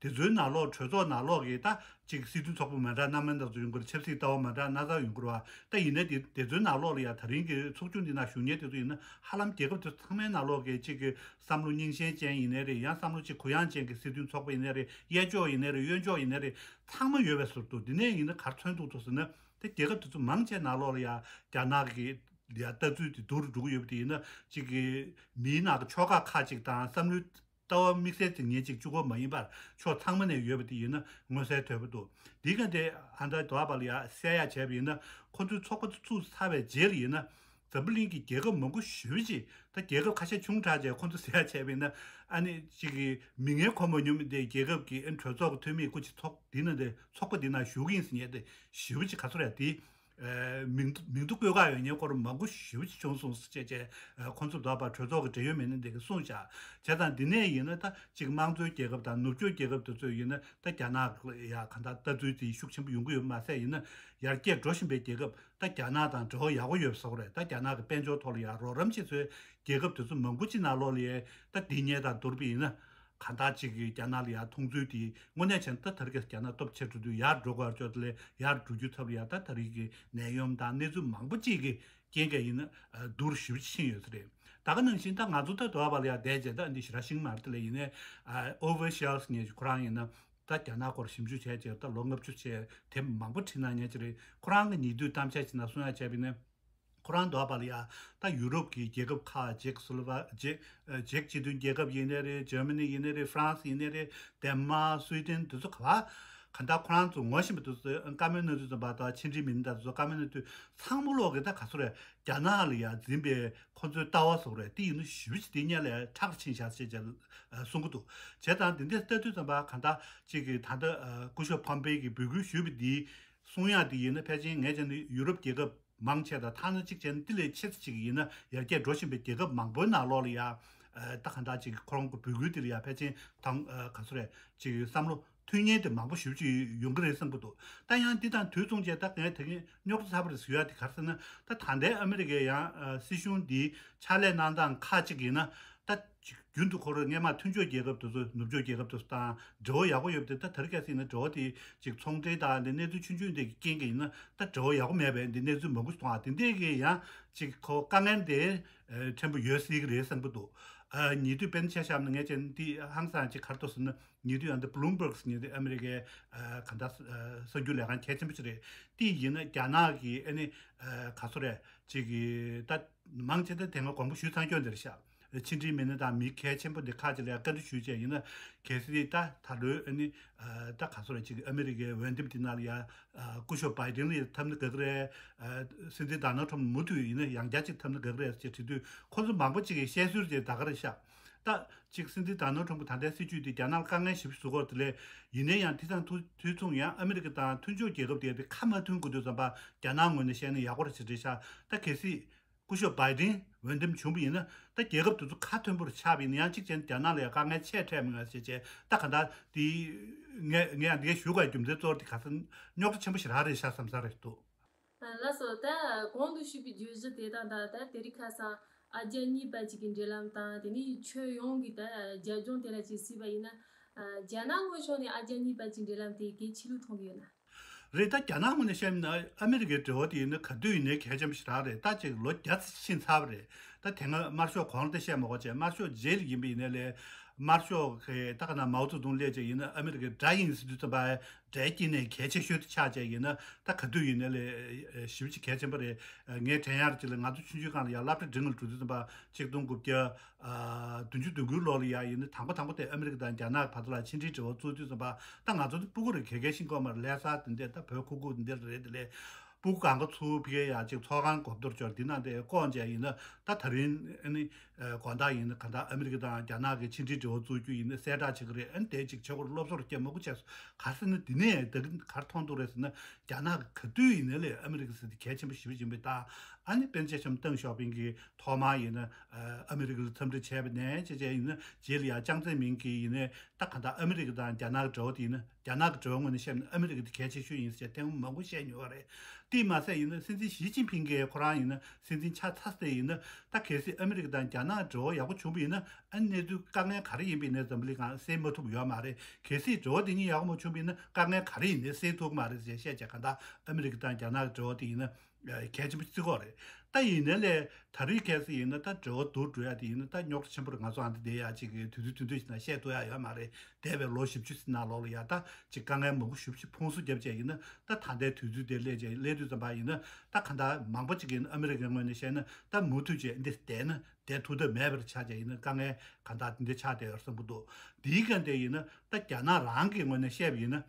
དེ་ཚོའི་ནང་ལོགས་གྲོས་ཚོགས་ནང་ལོགས་ཀྱི་ད་ཅིག་སྲིད་དོན་ཚོགས་པ་མི་འདྲ་སྣ་མིན་འདྲ་ཚོ་ཡོང་གི་རེད། ཆབ་སྲིད་ལྟ་བ་མི་འདྲ་སྣ་ཚོགས་ཡོང་གི་རེད་བ། ད་ཡིན་ནའི་དེ་དེ་ཚོའི་ནང་ལོགས་ལ་ཡ་ད་རིང་གི་ཚོགས་ཆུང་འདི་ནང་ཞུགས་མཁན་དེ་ཚོ་ཡིན་ན་ཧ་ལམ་རྒྱལ་ཁབ་དེ་ཚང་མའི་ནང་ལོགས་ཀྱི་ཅིག་གི་བསམ་བློ་རྙིང་ཞེན་ཅན་ཡིན་ནའི་རེད། ཡང་བསམ་བློ་ཅིག་གུ་ཡངས་ཅན་གྱི་སྲིད་དོན་ཚོགས་པ་ཡིན་ནའི་རེད། གཡས་ཕྱོགས་ཡིན་ནའི་རེད། གཡོན་ཕྱོགས་ཡིན་ནའི་རེད། ཚང་མ་ཡོད་པའི་ཟུར་དུ་འདི་ནས་ཡིན་ན་ག་རེ་མཚོན་ཐུབ་འདུག་ཟེར་ན། དེ་རྒྱལ་ཁབ་དེ་ཚོ་མང་ཆེ་ནང་ལོགས་ལ་ཡ་རྒྱ་ནག་གི་ཡ་ལྟ་ཚུལ་དེ་སྡུག་རུ་འགྲོ་གི་ཡོད་པ་དེ་ཡིན་ན་གཅིག་གི་མིའི་ནང་གི་ཕྱོགས་ཁག་ཁག་ཅིག་དང་བསམ་བློའི་ལྟ་བ་དམིགས་བསལ་དེ་ངེས་ཅིག་གཅིག་པོ་མ་ཡིན་པར་ཕྱོགས་ཚང་མ་ནས་ཡོད་པ་དེ་ཡིན་ན་མངོན་གསལ་དོད་པོ་འདུག་འདི་ག་དེ་ཨ་འདྲ་དོ་བ་ལ་ཡ་གསལ་ཡ་བྱས་པ་ཡིན་ན་ཁོ་ཚོའི་ཚོགས་པ་དེ་ཚུགས་ཚར་བའི་རྗེས་ལ་ཡིན་ན། འཛམ་བུ་གླིང་གི་རྒྱལ་ཁབ་མང་པོ་ཞེ་པོ་ཅིག་ད་རྒྱལ་ཁབ་ཁ་ཤས་ཆུང་དྲགས་བྱས་ཁོང་ཚོ་ཟེར་ཡ་བྱས་པ་ཡིན་ན་ཨ་ནི་ཅིག་གི་མིང་ངན་གོ་མ་མྱོང་མི་དེ་རྒྱལ་ཁབ་ཀྱི་ཨ་ནི་གྲོས་ཚོགས་ཀྱི་འཐུས་མི་སྐུ་མཁྱེན་ཚོགས་འདི་ན་དེ་ཚོགས་པ་འདི་ན་ཞུགས་ཀྱི་ཡིན་ཟེར་མཁན་དེ་ཞེ་པོ་ཅིག་ག་ཚོད་རེད་དེ། ཨ་མིང་མིང་ཐོ་བཀོད་ག་ཡོད་མཁན་སྐོར་མང་པོ་ཞེ་པོ་ཅིག་བྱུང་སོང་ཟེར་བྱས་བྱས་ཁོང་ཚོ་དོགས་པ་གྲོས་ཚོགས་ཀྱི་འབྲེལ་ཡོད་མི་སྣ་དེ་གིས་གསུངས་བཞག་བྱས་ཙང་འདི་ནས་ཡིན་ན་ད་ཅིག་དམངས་གཙོའི་རྒྱལ་ཁབ་དང་ནུབ་ཕྱོགས་རྒྱལ་ཁབ་དེ་ཚོ་ཡིན་ན་ད་རྒྱ་ནག་ལ་ཡ་གང་ལྟར་ལྟ་ཚུལ་དེ་ཤུགས་ཆེན་པོ་ཡོང་གི་ཡོད་མ་ཟད་ཡིན་ན་ཡར་རྒྱས་འགྲོ་བཞིན་པའི་རྒྱལ་ཁབ། ད་རྒྱ་ནག་དང་འབྲེལ་བ་ཡག་པོ་ཡོད་པ་བཟོ་གི་རེད། ད་རྒྱ་ནག་གི་དཔལ་འབྱོར་ཐོག་ལ་ཡང་རོགས་རམ་བྱེད་སའི་རྒྱལ་ཁབ་དེ་ཚོ་མང་པོ་ཅིག་ནང་ལོགས་ལ་ཡང་ད་འདི་སྔོན་དང་བསྡུར་བ་ཡིན་ན་གང་ལྟར་ཅིག་གིས་རྒྱ་ནག་ལ་ཡང་མཐོང་ཚུལ་དེ་དངོས་གནས་བྱས་ན་ད་དེ་རིང་ཁ་སང་རྒྱ་ནག་སྟོབས་ཆེ་འགྲོ་དུས་ཡར་འགྲོ་དགོས་ཡ་ཅོག་དེ་ལས་ཡར་འགྲོ་རྒྱུ་ཐབས་ལ་ཡང་ད་དེ་རིང་གི་ནད་ཡམས་དང་གནས་ཚུལ་མང་པོ་ཅིག་གི་རྐྱེན་གྱིས་ཡིན་ན་སྡུག་རུ་ཞེ་པོ་ཅིག་ཕྱིན་ཡོད་ས་རེད། ད་ག་ནང་བཞིན་ད་ང་ཚོ་ད་དོ་བ་ལ་ཡང་བསྡད་བྱས་ད་འདི་ཞེ་དྲག་ཤེས་ཀྱི་མ་རེད། དེ་ལས་ཡིན་ནའི་ཨོ་ཝེ་ཤལ་ཟེར་མཁན་ཞིག་ཁོ་རང་ཡིན་ན། ད་རྒྱ་ནག་སྐོར་ཞིབ་འཇུག་བྱས་རྗེས་ད་ལོ་ལྔ་བཅུ་བྱས་དེབ་མང་པོ་བྲིས་གནང་མཁན་ཅིག་རེད། ཁོ་རང་གི་ཉེ་དུས་གཏམ་བཤད་ཅིག་ནང་གསུང་ཡ་བྱས་པ་ཡིན་ན། ཁོ་རང་འདོད་པ་ལ་ཡ་ད་ཡུ་རོབ་ཀྱི་རྒྱལ་ཁབ་ཁག་ཅེག་སི་ལོ་ཝ་ཅེག་ཅེག་སྤྱི་མཐུན་རྒྱལ་ཁབ་ཡིན་ནའི་རེད། འཇར་མ་ནི་ཡིན་ནའི་རེད། ཧྥ་རན་སི་ཡིན་ནའི་རེད། ཌེན་མཱག་སུའི་ཌེན་དེ་ཚོ་ག་བ་ གང་ལྟར་ཁོ་རང་ཚོ་ངོ་ཤེས་པ་དེ་ཚོ་བཀའ་མོལ་གནང་དུས་ཙམ་པ་དང་ཕྱི་འབྲེལ་མི་སྣ་དང་དེ་ཚོ་བཀའ་མོལ་གནང་དུས་ཚང་མ་ལོག་གི་ད་ག་ཚོད་རེད། རྒྱ་ནག་ལ་ཡ་འཛིན་པའི་ཁོ་ཚོའི་ལྟ་བ་སོགས་རེད། དེ་ཡིན་ན་ཞེ་པོ་ཅིག་དེ་སྔོན་ལས་མཁྲེགས་ཕྱིན་བཞག་ཅེས་ཀྱང་གསུང་གི་འདུག་བྱས་ཙང་འདི་འདྲ་ལྟ་དུས་ཙམ་པ་གང་ལྟར་ཅིག་གི་ད་ལྟ་སྐུ་ཞབས་ཕོམ་པེ་གིས་འབོད་སྐུལ་ཞུས་པ་འདི་གསུང་ཡག་འདི་ཡིན་ན་ཕལ་ཆེར་ངས་བྱས་ན་ཡུ་རོབ་རྒྱལ་ཁབ་མང་ཆེ་དང་ཐ་ན་གཅིག་བྱས་ན་དེ་ལས་ཆེ་ཙམ་ཅིག་ཡིན་ན་ཡར་རྒྱས་འགྲོ་བཞིན་པའི་རྒྱལ་ཁབ་མང་པོའི་ནང་ལོགས་ལ་ཡ་ད་གང་ལྟར་ཅིག་ཁོ་རང་གི་འབོད་སྐུལ་དེ་ལ་ཡ་ཕལ་ཆེར་དང་ག་ཚོད་རེད་ཅིག་བསམ་བློ་མཐུན་རྐྱེན་དེ་མང་པོ་ཞེ་པོ་ཅིག་ཡོང་གི་རེད་བསམ་གྱི་འདུག་ད་ཡང་འདི་དང་དུས་མཚུངས་བྱས་ད་ངས་དེ་གིན་རྙོག་དྲ་ཚ་པོ་རེད་ཟེར་ཡ་དེ་ག་རེ་ཟེར་ན། ད་ད་ལྟའི་ཨ་མི་རི་ཀའི་ཡང་ཨ་སྲིད་གཞུང་འདིའི་ཕྱག་ལས་གནང་སྟངས་ཁག་ཅིག་ཡིན་ན། ད་ཅིག་རྒྱུན་དུ་ཁོ་རང་སྔོན་མ་མཐུན་ཕྱོགས་རྒྱལ་ཁབ་དེ་ཚོ་ནུབ་ཕྱོགས་རྒྱལ་ཁབ་དེ་ཚོ་དང་འབྲེལ་བ་ཡག་པོ་ཡོད་པ་དེ་ད་དེ་རིང་ཁ་སང་ཡིན་ན་འབྲེལ་བ་དེ་ཅིག་ཚོང་འབྲེལ་དང་འདི་གནས་ཚུལ་ཆུང་ཆུང་འདི་རྐྱེན་གྱིས་ཡིན་ན་ད་འབྲེལ་བ་ཡག་པོ་མེད་པའི་འདི་གནས་ཚུལ་མང་པོ་ཞིག་མཐོང་ཨ། དེ་འདྲས་ཀྱི་ཡང་ཅིག་ཁོ་དཀའ་ངལ་དེ་ཕྲན་བུ་ཡོད་སྲིད་ཀྱི་རེད་བསམ་གྱི་འདུག་ཨ་ཉེ་དུས་དཔེར་ན་ཆ་བཞག་ན་ངས་ཅན་འདི་ཧང་སང་ཅིག་ག་རེ་འདུག་ཟེར་ན། ཉེ་དུས་ཡང་འདི་Bloomberg་ཟེར་མཁན་དེ་ཨ་མི་རི་ཀའི་ཨ་གང་ལྟར་ཨ་གསར་འགྱུར་ལས་ཁང་གལ་ཆེན་པོ་ཞིག་རེད། དེ་ཡིན་ན་རྒྱ་ནག་གི་ཨ་ནི་ཨ་ག་ཚོད་རེད་ཅིག་གི་ད་མང་ཆེ་ད་དེ་སྔ་དགོངས་པ་ཞུས་ཚར་སྐྱོན་དེ་རེད་ཤག་ཕྱི་འབྲེལ་མི་སྣ་དང་མི་གལ་ཆེན་པོ་འདི་ཁག་ཅིག་ལ་ཡང་བཀའ་འདྲི་ཞུས་བྱས་ཡིན་ན་གལ་སྲིད་ད་ད་ལོའི་ཨ་ནི་ཨ་ད་ག་ཚོད་རེད་ཅིག་ཨ་མི་རི་ཀའི་འོས་འདེམས་དེ་ནང་ལ་ཡང་ཨ་སྐུ་ཞབས་Biden་ལ་ཡང་འཐབ་ན་དགའ་གི་རེད། ཨ་སྲིད་འཛིན་Donald Trump་མུ་མཐུད་ཡིན་ན་ཡང་བསྐྱར་ཅིག་འཐབ་ན་དགའ་གི་རེད་ཅེས་དྲིས་དུས་ཁོ་ཚོ་མང་པོ་ཅིག་གིས་བཤད་སྲོལ་དེ་ད་ག་རེད་ཤག་ད་ཅིག་སྲིད་འཛིན་Donald Trump་ད་ལྟའི་སྲིད་བྱུས་དེ་རྒྱ་ནག་ལ་དཀའ་ངལ་ཞེ་པོ་བཟོ་གི་ཡོད་རེད་དེ་ལས་ཡིན་ན་ཡང་དེ་དང་དུས་དུས་མཚུངས་ཡང་ཨ་མི་རི་ཀ་དང་མཐུན་ཕྱོགས་རྒྱལ་ཁབ་དེ་དེ་ཁ་མ་མཐུན་དགོས་དུས་ཙམ་པ་རྒྱ་ནག་ངོས་ནས་བཤད་ན་ཡག་པོ་རེད་ཅེས་བྲིས་ཤག་ད་གལ་སྲིད་སྐུ་ཞབས་Biden་འོས་འདེམས་བྱུང་བ་ཡིན་ན་ད་རྒྱལ་ཁབ་དེ་ཚོ་ཁ་མཐུན་པོར་ཆགས་པ་ཡིན་ན་ཡང་གཅིག་བྱས་ན་རྒྱ་ནག་ལ་ཡང་དཀའ་ངལ་ཆེ་འཕྲད་མི་ང་ཞེས་བྱས་ད་ག་ད་དེ་ངས་ངས་ཡང་འདི་ག་ཞུ་དགོས་རྒྱུ་མཚན་གཙོ་བོ་དེ་ག་ས་རྙོག་དྲ་ཆེན་པོ་ཞེ་དྲག་རེད་ཤག་བསམ་ས་རེད་འདུག་ལགས་སོ། ད་གོང་དུ་ཞུས་པའི་བརྗོད་གཞི་དེ་དང་ད་ལྟ་དེ་རིང་ཁ་སང་ཨ་རྒྱ་གཉིས་པ་གཅིག་གི་འབྲེལ་ལམ་དང་དེ་ནས་ཁྱོན་ཡོངས་ཀྱི་ད་རྒྱབ་ལྗོངས་དེ་ལ་ཅིག་གཟིགས་པ་ཡིན་ན། རྒྱ་ནག་ངོས་ཕྱོགས་ནས་ཨ་རྒྱ་གཉིས་པ་གཅིག་འབྲེལ་ལམ་དེ་གལ་ཆེ་ལུགས་མཐོང་གི་ཡོད་ན། རེད། ད་རྒྱ་ནག་ངོས་ནས་བཤད་ན་ཨ་མི་རི་ཀའི་འབྲེལ་བ་དེ་ཡིན་ན་ག་དུས་ཡིན་ནའི་གལ་ཆེན་པོ་ཞེ་དྲག་རེད། ད་ཅིག་ལོ་བརྒྱ་ཙམ་ཕྱིན་ཚར་བ་རེད། ད་དེ་སྔ་དམར་ཤོག་གོང་ལ་ད་བཤད་མ་དགོས་བྱས་དམར་ཤོག་རྗེས་ལ་ཡིན་པ་ཡིན་ནའི་ལས་དམར་ཤོག་གི་ད་ག་ན་མའོ་ཙེ་ཏུང་སླེབས་བྱས་ཡིན་ན་ཨ་མི་རི་ཀའི་དགྲ་ཡིན་ཟེར་དུས་ཙམ་པ། གྲས་དཀྱིལ་ནས་གལ་ཆེ་ཤོས་དེ་ཆགས་བྱས་ཡིན་ན་ད་ག་དུས་ཡིན་ནའི་ལས་ཞེ་པོ་ཅིག་གལ་ཆེན་པོ་རེད། ངས་དྲན་ཡག་ཅིག་ལ་ང་ཚོ་ཆུང་ཆུང་སྒང་ལ་ཡང་སློབ་གྲྭ་འབྲིང་ལ་འགྲོ་དུས་ཙམ་པ་ཆིག་སྟོང་དགུ་བརྒྱ་བདུན་ཅུ་དོན་དགུའི་ལོ་ལ་ཡང་ཡིན་ན་དང་པོ་དང་པོ་དེ་ཨ་མི་རི་ཀ་དང་རྒྱ་ནག་གི་བར་དུ་ལ་ཕྱི་འབྲེལ་འབྲེལ་བ་བཙུགས་དུས་ཙམ་པ་ད་ང་ཚོ་འདི་སྤུ་གུ་རེད། ག་གེ་ཤེས་ཀྱི་ཡོད་མ་རེད། ལྷ་ས་དེ་འདྲ་ད་བོད་ཁུག་ཁུག་དེ་འདྲ་རེད། དེ་ལས་སྤུ་གུ་སྒང་ག་ཚུར་ཕ་གིར་ཡང་ཅིག་ཚོགས་ཁང་སྒོ་རྡོལ་ཅོག་འདི་ནང་དེ་བསྐོར་བྱས་ཡིན་ན་ད་ད་རིང་ཨ་ནི། ཨ་དགོང་དག་ཡིན་ན་གང་ལྟར་ཨ་མི་རི་ཀ་དང་རྒྱ་ནག་གི་ཕྱི་འབྲེལ་འབྲེལ་བ་བཙུགས་རྒྱུ་ཡིན་ན་གསལ་བསྒྲགས་བྱེད་ཀྱི་རེད། ཨ་ནི་དེ་ཅིག་བྱེད་སྒོར་སློབ་གསོར་སྐྱེལ་མང་པོ་བྱས་སོང་། ག་རེ་ཟེར་ན་འདི་ནས་ད་གིན་ག་རེ་མཐོང་འདུག་རེད་ཟེར་ན་རྒྱ་ནག་གི་ག་དུས་ཡིན་ནའི་ལས་ཨ་མི་རི་ཀ་ཟེར་དེ་གལ་ཆེན་པོ་ཞེ་པོ་ཡིན་པའི་རྟགས། ཨ་ནི་དཔེར་ན་ཆ་བཞག་ན་ཏེང་ཞའོ་ཕིང་གིས་ཐོག་མར་ཡིན་ན་ཨ་མི་རི་ཀ་ལ་འཚམས་འདྲི་བྱས་པ་ནས་བྱས་བྱས་ཡིན་ན་རྗེས་ལ་ཡང་ཅང་ཙེ་མིན་གྱིས་ཡིན་ནའི་ད་གང་ལྟར་ཨ་མི་རི་ཀ་དང་རྒྱ་ནག་གི་འབྲེལ་བ་དེ་ཡིན་ན། རྒྱ་ནག་གི་འབྲེལ་བ་ངོས་ནས་བཤད་ན་ཨ་མི་རི་ཀ་དེ་གལ་ཆེ་ཤོས་ཡིན་ཟེར་ཐེངས་མང་པོ་བཤད་མྱོང་བ་རེད། དེས་མ་ཟད་ཡིན་ན་སྲིད་འཛིན་ཞི་ཅིན་ཕིང་གིས་ཁོ་རང་ཡིན་ན་སྲིད་འཛིན་ཆགས་ཚར་ཏེ་ཡིན་ན་ད་གལ་སྲིད་ཨ་མི་རི་ཀ་དང་རྒྱ་ནག་འབྲེལ་བ་ཡག་པོ་བྱུང་བ་ཡིན་ན་ཨ་ནི་གནས་ཚུལ་དཀའ་ངལ་ག་རེ་ཡིན་པ་ཡིན་ནའི་འཛམ་བུ་གླིང་སྒང་སེལ་མ་ཐུབ་ཡོད་མ་རེད། གལ་སྲིད་འབྲེལ་བ་དེ་གཉིས་ཡག་པོ་མ་བྱུང་བ་ཡིན་ན་དཀའ་ངལ་ག་རེ་ཡིན་ནའི་སེལ་ཐུབ་ཀྱི་མ་རེད་ཟེར་བཤད་བྱས། གང་ལྟར་ཨ་མི་རི་ཀ་དང་རྒྱ་ནག་གི་འབྲེལ་བ་དེ་ཡིན་ན། གལ་ཆེན་པོ་བརྩི་གི་ཡོད་རེད། ད་ཡིན་ནའི་ལས་ད་རེས་ཁ་སང་ཡིན་ན་ད་འབྲེལ་བ་སྡུག་འགྲོ་ཡ་དེ་ཡིན་ན་ད་རྙོག་དྲ་ཆེན་པོ་རེད། ང་ཚོ་ཨ་འདི་བསྡད་ཡ་ཅིག་གི་དུས་ཚོད་དུས་ཚོད་ཞིག་ན་བཤད་ཐུབ་ཡ་ཡོད་མ་རེད། འདས་པའི་ལོ་བཞི་བཅུ་ཙམ་ནང་ལོགས་ལ་ཡ་ད་ཅིག་དཀའ་ངལ་མང་པོ་ཞེ་པོ་ཅིག་ཕུང་བཟོ་བརྒྱབ་བྱས་ཡིན་ན་ད་ད་ལྟའི་དུས་ཚོད་དེ་སླེབས་བྱས་སླེབས་དུས་ཙམ་པ་ཡིན་ན་ད་གང་ལྟར་མང་པོ་ཅིག་ཡིན་ན་ཨ་མི་རི་ཀའི་ངོས་ནས་བཤད་ན་ད་མུ་མཐུད་བྱས་འདི་བསྡད་ན་བསྡད་ཐུབ་ཐབས་མེད་པར་ཆགས་བྱས་ཡིན་ན་དཀའ་ངལ་གང་ལྟར་འདི་ཆགས་བསྡད་ཡོད་བསམ་གྱི་འདུག་འདིའི་སྒང་དེ་ཡིན་ན་ད་རྒྱ་ནག་རང་གི་ངོས་ནས་བཤད་པ་ཡིན་ན།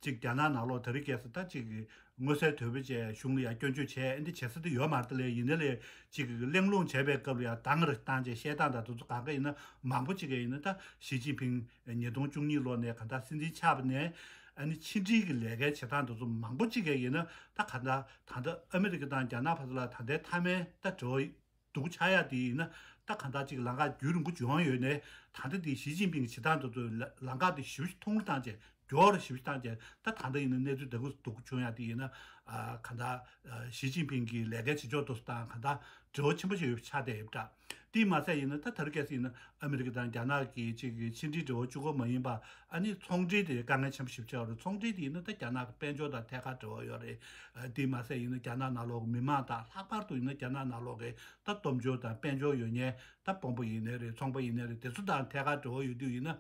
ཅིག་རྒྱ་ནག་ནང་ལོགས་དེ་རིང་ཁ་སང་ད་ཅིག་མངོན་གསལ་དོད་པོ་བྱས་གཞུང་ལ་ཡང་སྐྱོན་བརྗོད་བྱས་འདི་བྱེད་ས་དེ་ཡོད་མ་རེད། དེ་ལས་ཡིན་ན་ལས་ཅིག་གླེང་སློང་བྱས་པའི་སྐབས་ལ་ཡང་ད་ག་རེ་བཏང་བྱས་བཤད་སྟངས་དང་དེ་ཚོ་གང་ག་ཡིན་ན་མང་པོ་ཅིག་ག་ཡིན་ན་ད་ཞི་ཅིན་ཕིང་ཉིས་སྟོང་བཅུ་གཉིས་ལོ་ནས་གང་ལྟར་སྲིད་འཛིན་ཆགས་པ་ནས་ཨ་ནི་ཕྱི་འབྲེལ་གྱི་ལས་ཀའི་བྱེད་སྟངས་དེ་ཚོ་མང་པོ་ཅིག་ག་ཡིན་ན་ད་གང་ལྟར་ད་ལྟ་ཨ་མི་རི་ཀ་དང་རྒྱ་ནག་བར་དུ་ལ་ད་ལྟའི་མཐའ་མའི་ད་འབྲེལ་བ། སྡུག་ཆགས་ཡ་དེ་ཡིན་ན་ད་གང་ལྟར་ཅིག་ལམ་ཁ་རྒྱུན་རིང་པོ་བྱུང་ཡོད་ནས་ད་ལྟ་དེ་ཞི་ཅིན་ཕིང་གི་བྱེད་སྟངས་དེ་ཚོ་ལམ་ཁ་དེ་ཞེ་པོ་ཅིག་ཐུང་རུ་བཏང་བྱས་མགྱོགས་རུ་ཞེ་པོ་ཅིག་བཏང་བྱས་ད་ད་ལྟ་ཡིན་ན་གནས་ཚུལ་ད་གུ་སྡུག་པོ་བྱུང་ཡ་དེ་ཡིན་ན་ཨ་གང་ལྟར་ཞི་ཅིན་ཕིང་གི་ལས་ཀའི་བྱེད་ཕྱོགས་དེ་ཚོ་དང་གང་ལྟར་འབྲེལ་བ་ཆེན་པོ་ཞིག་ཡོད་པ་ཆགས་བསྡད་ཡོད་པ་འདྲ། དེས་མ་ཟད་ཡིན་ན་ད་ད་རེས་ཁ་སང་ཡིན་ན་ཨ་མི་རི་ཀ་དང་རྒྱ་ནག་གི་ཅིག་གི་ཕྱི་འབྲེལ་འབྲེལ་བ་གཅིག་པོ་མ་ཡིན་པ་ཨ་ནི་ཚོང་འབྲེལ་དེ་དཀའ་ངལ་ཆེན་པོ་ཞེ་པོ་ཅིག་ཡོད་རེད། ཚོང་འབྲེལ་དེ་ཡིན་ན་ད་རྒྱ་ནག་གི་དཔལ་འབྱོར་དང་ཐད་ཀར་འབྲེལ་བ་ཡོད་རེད། ཨ་དེས་མ་ཟད་ཡིན་ན་རྒྱ་ནག་ནང་ལོགས་ཀྱི་མི་མང་དང་ལྷག་པར་དུ་ཡིན་ན་རྒྱ་ནག་ནང་ལོགས་ཀྱི་ད་སྟོབས་འབྱོར་དང་དཔལ་འབྱོར་ཡོད་མཁན་ད་དཔོན་པོ་ཡིན་ནའི་རེད། ཚོང་པ་ཡིན་ནའི་རེད། དེ་ཚོ་དང་ཐད་ཀར་འབྲེལ་བ་ཡོད་དུས་ཡིན་ན་